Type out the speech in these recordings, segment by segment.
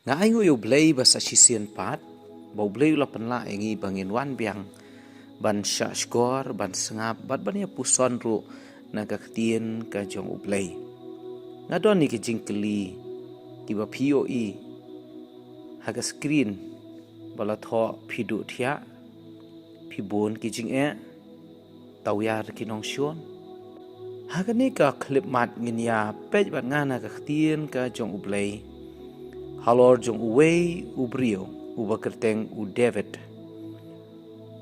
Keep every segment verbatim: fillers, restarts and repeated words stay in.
Nga ainguh ïa U Blei ba sa shisien pat, ba U Blei u la pynlah ïa ngi ba ngin wan biang ban shahshkor, ban sngap, bad ban ïa puson ruh na ka ktien ka jong U Blei. Nga don ïa ki jingkylli kiba phi ïohi ha ka screen ba la thoh, phi duh thiah, phi bun ki jingeh, tawiar ki nongshun. Ha kane ka khyllipmat ngin ïa peit bad nga na ka ktien ka jong U Blei halor jong uwei u briew uba kyrteng u David.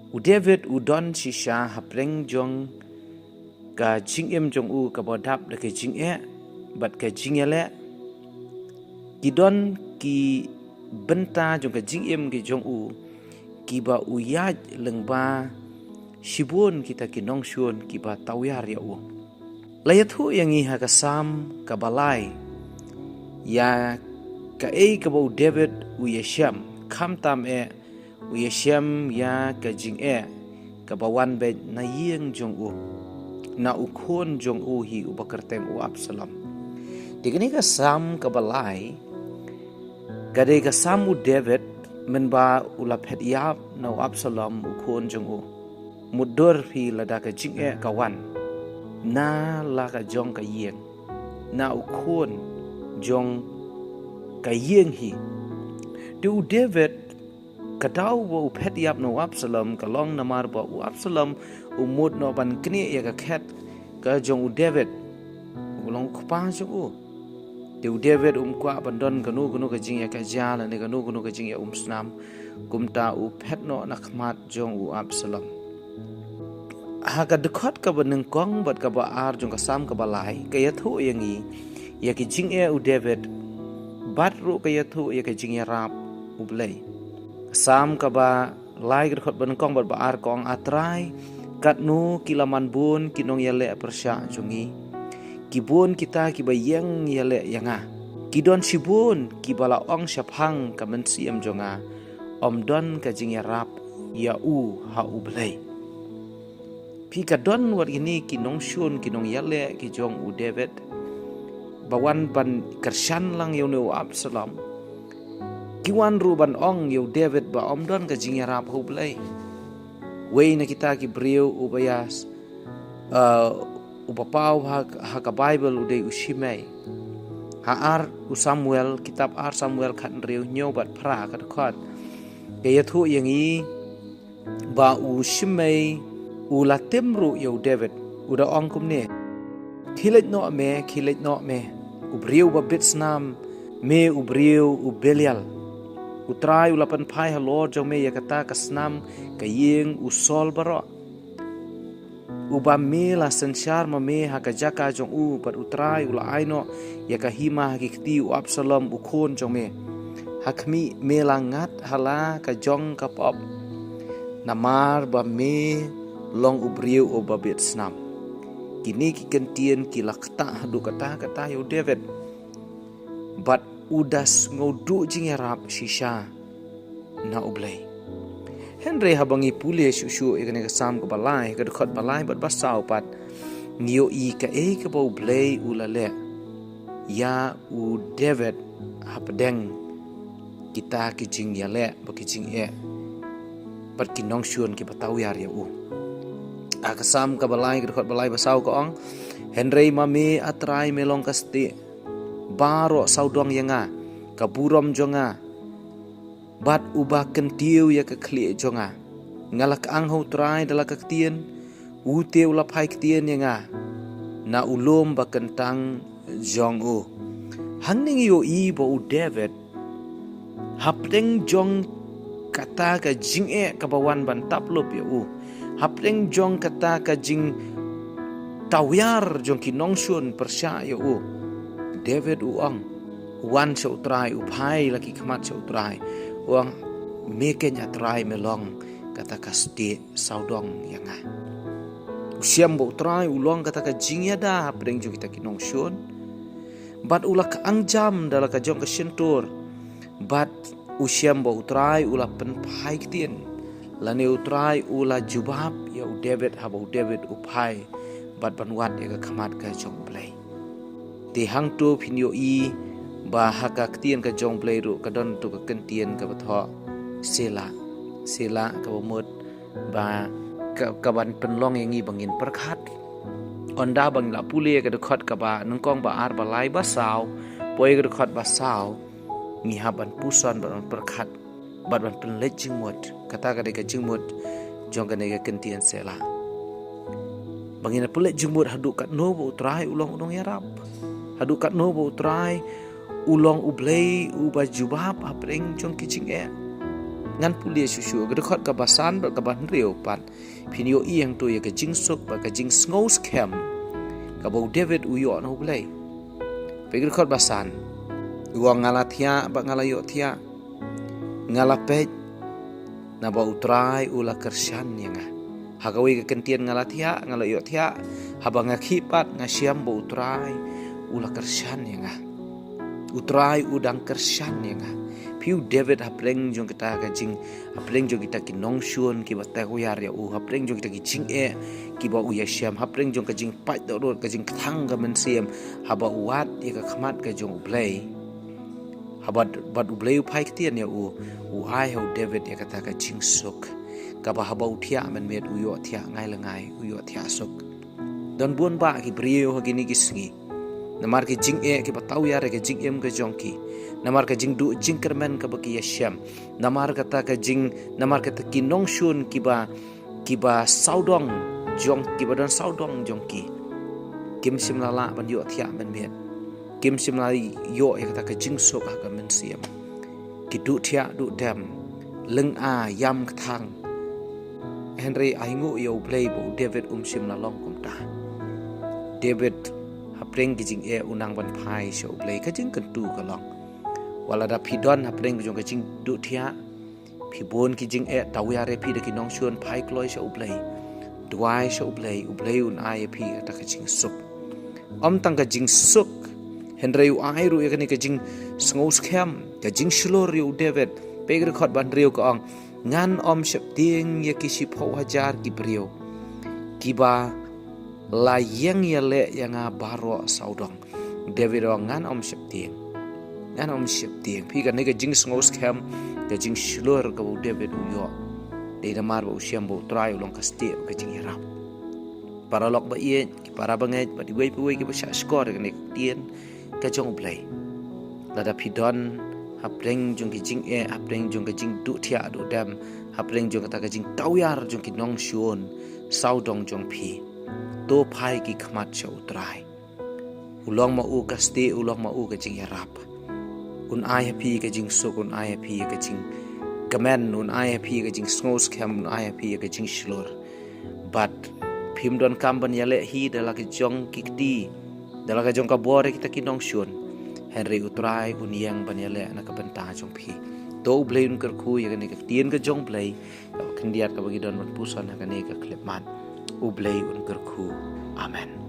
U David u don shisha hapdeng jong ka jingim jong u kaba dap da ka jingeh bad ka jingïaleh. Ki don ki bynta jong ka jingim ka jong u kiba u ïaid lyngba shibun kita ki nongshun kiba tawiar ïa u. La ïathuh ïa ngi ha ka Salm kaba lai ïa kaei kaba u David u ïashem, khamtam eh u ïashem ïa ka jingeh kaba wan beit na ïing jong u, na u khun jong u hi uba kyrteng u Absalom. Te kane ka Salm kaba lai ka dei ka Salm u David mynba u la phet ïap na u Absalom u khun jong u. Mutdur phi lada ka jingeh ka wan na la ka jong ka ïing, na u khun jong ka ïing hi. Te u David, ka daw ba u phet ïap na u Absalom ka long namar ba u Absalom u mut noh ban knieh ïa ka khet ka jong u David. U long u kpa jong u. Te u David um kwah ban don kano kano ka jingïakajia lane kano kano ka jingïaumsnam, kumta u phet noh na khmat jong u Absalom. Ha ka dkhot kaba nyngkong bad kaba ar jong ka Salm kaba lai ka ïathuh ïa ngi ïa ki jingeh u David, bad ruh ka ïathuh ïa ka jingïarap U Blei. Ka Salm kaba lai ka dkhot ba nyngkong bad ba ar ka ong, A Trai, katno ki la man bun ki nongïaleh pyrshah jong ngi, ki bun kita kiba ïeng ïaleh ïa nga. Ki don shibun kiba la ong shaphang ka mynsiem jong nga, ym don ka jingïarap ïa u ha U Blei. Phi, ka don wat kine ki nongshun ki nongïaleh ki jong u David ba wan ban kyrshan lang ïa une u Absalom. Ki wan ruh ban ong ïa u David ba ym don ka jingïarap ha U Blei. Wei na kita ki briew uba ïa, uh, uba paw ha, ha ka Baibl u dei u Shimei. Ha ar u Samuel, kitab ar Samuel khathynriew, hynñiew bad phra ka dkhot, ka ïathuh ïa ngi ba u Shimei u la tim ruh ïa u David, u da ong kumne: Khie leit noh me, khie leit noh me, u briew ba bit snam, me u briew u Belial. U Trai u la pynphai halor jong me ïa kata ka snam ka ïing u Saul baroh, uba me la synshar ma me ha ka jaka jong u, bad U Trai u la ai noh ïa ka hima ha ki kti u Absalom u khun jong me. Ha khmih, me la ngat ha la ka jong ka pop, namar ba me long u briew uba bit snam. Kine ki kyntien ki la ktah haduh katta katta ïa u David, bad u da sngewduh jingïarap shisha na U Blei. Hynrei haba ngi pule shuh shuh ïa kane ka Salm kaba lai, ka dkhot ba lai bad ba saw pat, ngi ïohi kaei kaba U Blei u la leh ïa u David hapdeng kita ki jingïaleh bad ki jingeh bad ki nongshun kiba tawiar ïa u. Ha ka Salm kaba lai, ka dkhot ba lai ba saw ka ong: Hynrei ma me, A Trai, me long ka stieh baroh sawdong ïa nga, ka burom jong nga, bad uba kyntiew ïa ka khlieh jong nga. Nga la kyang ha U Trai da la ka ktien, u te u la phai ktien ïa nga na u lum ba kyntang jong u. Hangne ngi ïohi ba u David, hapdeng jong kata ka jingeh kaba wan ban tap lup ïa u, hapdeng jong kata ka jingtawiar jong ki nongshun pyrshah ïa u, David u ong, u wan sha U Trai, u phai la ki khmat sha U Trai, u ong: Me keiñ, A Trai, me long kata ka stieh sawdong ïa nga. U shem ba U Trai u long kata ka jingïada hapdeng jong kita ki nongshun, bad u la kyang jam da la ka jong ka shyntur, bad u shem ba U Trai u la pynphai ktien, lane U Trai u la jubab ïa u David haba u David u phai bad ban wad ïa ka khmat ka jong U Blei. Te hangto phin ïohi ba ha ka ktien ka jong U Blei ruh ka don tu ka kyntien kaba thoh Sela. Sela kaba mut ba ka, kaban pynlong ïa ngi ba ngin pyrkhat. Ynda ba ngi la pule ka dkhot kaba nyngkong, ba ar, ba lai, ba saw, poi ka dkhot ba saw, ngi hap ban puson, ban pyrkhat, bad ban pynleit jingmut. Kata ka dei ka jingmut jong kane ka kyntien Sela. Ba ngin pynleit jingmut haduh katno ba U Trai u long u nongïarap. Haduh katno ba U Trai u long U Blei uba jubab hapdeng jong ki jingeh. Ngan pule shuh shuh ka dkhot kaba san bad kaba hynriew pat. Phin ïohi hangto ïa ka jingsuk bad ka jingsngewskhem kaba u David u ïoh na U Blei. Peit ka dkhot ba san. U ong, nga la thiah bad nga la ïohthiah. Nga la peit, naba U Trai u la kyrshan ïa nga. Ha kawei ka kyntien, nga la thiah, nga la ïohthiah. Haba nga khih pat, nga shem ba U Trai u la kyrshan ïa nga. U Trai u dang kyrshan ïa nga. Phi, u David hapdeng jong kita ka jing, hapdeng jong kita ki nongshun kiba teh wiar ïa u, hapdeng jong kita ki jingeh kiba u ïashem, hapdeng jong ka jingpait dohnud, ka jingkthang ka mynsiem, haba u wad ïa ka khmat ka jong U Blei, haba bad U Blei u phai ktien ïa u, u ai ha u David ïa kata ka jingsuk, kaba haba u thiah mynmiet u ïohthiah ngai la ngai, u ïohthiah suk. Don bun bah ki briew ha kine ki sngi, namar ki jingeh kiba tawiar ïa ka jingim ka jong ki, namar ka jingduh jingkyrmen kaba ki ïashem, namar kata ka jing, namar kata ki nongshun kiba, kiba sawdong jong, kiba don sawdong jong ki. Kim shym la lah ban ïohthiah mynmiet. Kim shym la ïoh ïa kata ka jingsuk ha ka mynsiem. Ki duh thiah duh dem, lynga ïam kthang. Hynrei ainguh ïa U Blei ba u David um shym la long kumta. David hapdeng ki jingeh u nang ban phai sha U Blei, ka jingkyntu ka long. Wat lada phi don hapdeng ka jong ka jingduh thiah, phi bun ki jingeh tawiar ïa phi da ki nongshun, phai kloi sha U Blei. Duwai sha U Blei, U Blei un ai ïa phi kata ka jingsuk. Ym tang ka jingsuk, hynrei u ai ruh ïa kane ka jingsngewskhem, ka jingshlur ïa u David. Peit ka dkhot ba hynriew, ka ong, ngan ym sheptieng ïa ki shiphew hajar ki briew kiba la ïeng ïaleh ïa nga baroh sawdong. David u ong, ngan ym sheptieng. Ngan ym sheptieng. Phi, kane ka jingsngewskhem, ka jingshlur kaba u David u ïoh, dei namar ba u shem ba U Trai u long ka stieh ka jingïarap. Paralok ba ïeit, ki para bangeit bad iwei pa iwei kiba shah shkor ïa kane ka ktien ka jong U Blei. Lada phi don hapdeng jong ki jingeh, hapdeng jong ka jingduh thiah duh dem, hapdeng jong kata ka jingtawiar jong ki nongshun sawdong jong phi, to phai ki khmat sha U Trai. U long ma u ka stieh, u long ma u ka jingïarap. Un ai ha phi ka jingsuk, un ai ha phi ka jingkmen, un ai ha phi ka jingsngewskhem, un ai ha phi ka jingshlur. Bad phim donkam ban ïaleh hi da la ka jong ki kti, da la ka jong ka bor ïa kita ki nongshun. Hynrei U Trai un ïeng ban ïaleh na ka bynta jong phi. To U Blei un kyrkhu ïa kane ka ktien ka jong U Blei, kaba khyndiat kaba ngi don ban puson ha kane ka khyllipmat. U Blei un kyrkhu. Amen.